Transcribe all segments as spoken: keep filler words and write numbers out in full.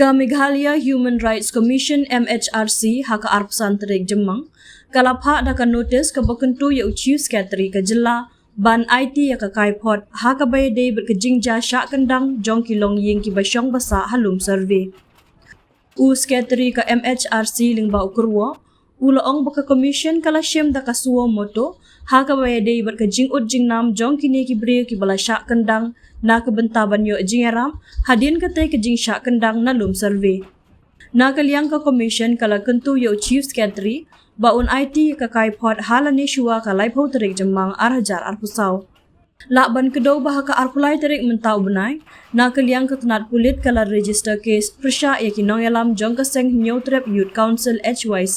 Ka Meghalaya Human Rights Commission, M H R C, ha ka arphew san tarik Jymmang ka la phah da ka notis kaba kyntu ïa u Chief Secretary ka jylla ban aiti ïa ka kaiphod ha kaba ïadei bad ka jingjia shah kyndang jong ki longïing kiba shong ba sah ha lum survey. U Secretary ka M H R C lyngba u kyrwoh u la ong ba ka Commission ka la shim da ka suo moto ha kaba ïadei bad ka jingud jingnam jong kine ki briew kiba la shah kyndang na ka bynta ban ïoh jingïarap hadien katei ka jingshah kyndang na lum survey. Na ka liang ka Commission ka la kyntu ïa u Chief Secretary ba un aiti ïa ka kaiphod ha lane shuwa ka laiphew tarik Jymmang ar hajar arphew saw. Lah ban kdew ba ha ka arphew lai tarik mynta u bnai, na ka liang ka tnad pulit ka la register case pyrshah ïa ki nongïalam jong ka seng Hynñiewtrep Youth Council, H Y C,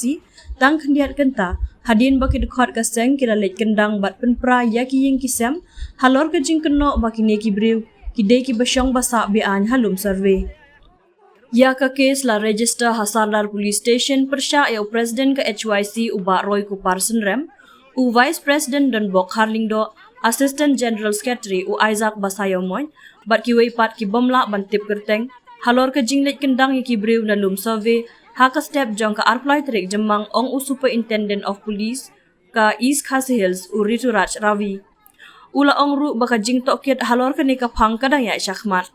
tang khyndiat kynta hadien ba ki dkhot ka seng ki la leit kyndang bad pynpra ïa ki ïing ki sem halor ka jingkynnoh ba kine ki briew ki dei kiba shong ba sah be-aiñ ha lum survey. Ïa ka case la register ha Sardar Police Station pyrshah ïa u President ka H Y C u Bah Roykupar Synrem, u Vice President Donbok Kharlyngdoh, Assistant General Secretary u Isaac Basaiawmoit bad kiwei pat ki bym lah ban tip kyrteng halor ka jingleit kyndang ïa ki briew na lum survey ha ka step jong ka arphew lai tarik Jymmang, ong u Superintendent of Police ka East Khasi Hills u Rituraj Ravi. U la ong ruh ba ka jingtohkit halor kane ka phang ka dang ïaid shakhmat.